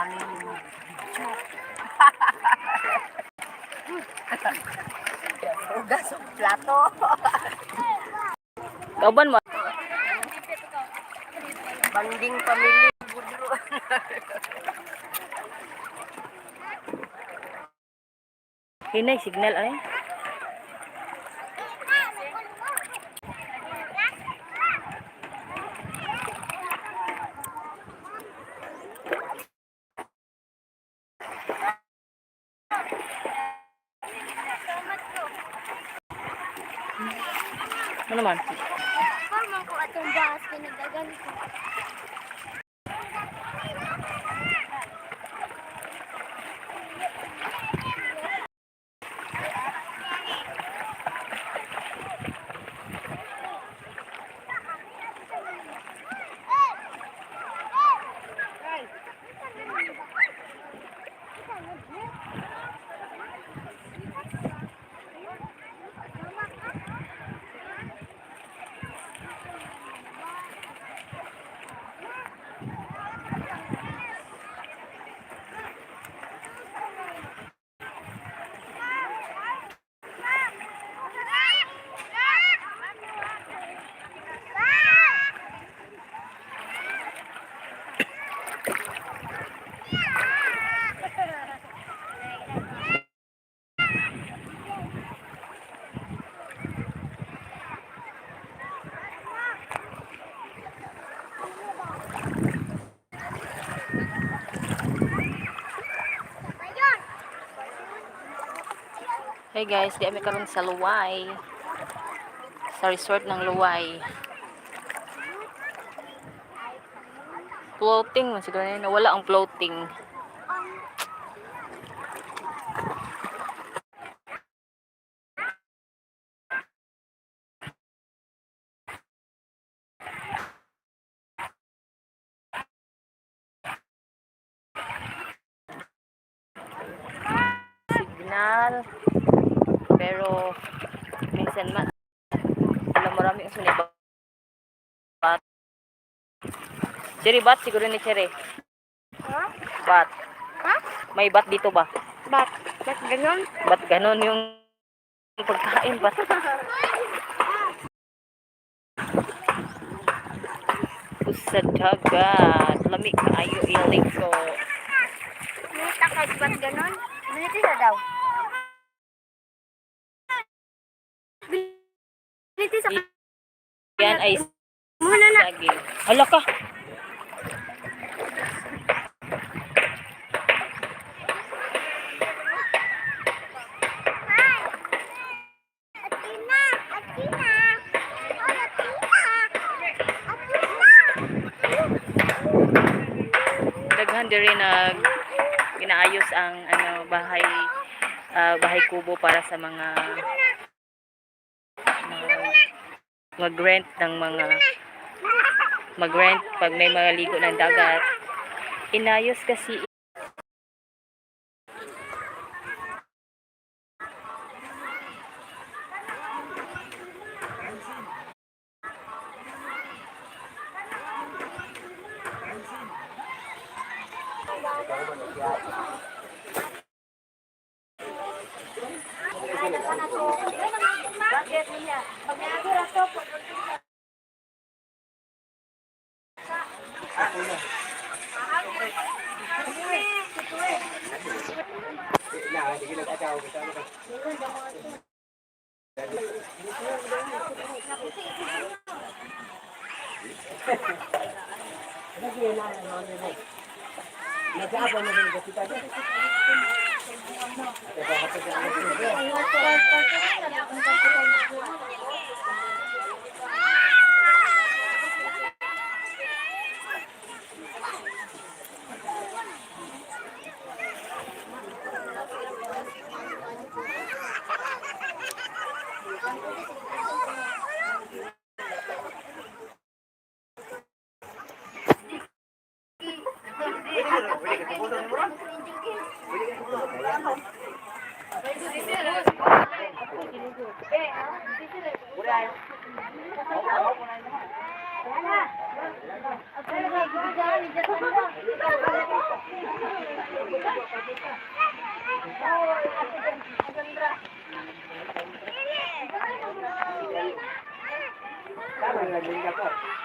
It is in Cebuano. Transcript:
Family mo. Hugas og plato. Kauban mo. Banding pamilya budro. Hinay signal ay. Ano naman? Parang ko atong bahas pinagdagan ko. Hey guys, di kami karon sa Luway. Sa resort ng Luway. Floating man siguro na yun. Nawala ang floating. Signal. Pero minsan ma alam, marami ang sunibat. Cherry bat siguro ni Cherry. Ha? Bat. Ha? May bat dito ba? Bat? Bat ganon? Bat ganon yung pagkain bat. Sa dagat. Lami kaayo ilig ko. Nita kay bat ganon? Nita sa daw. Nita sa Yan ay muna na. saging. Hala ka. Atina! Atina! Oh, Atina! Atina! Daghan diri nag ginaayos ang ano bahay, bahay kubo para sa mga mag-rent ng mga mag-rent pag may mga ligo ng dagat. Inayos kasi. Tama na din ka po.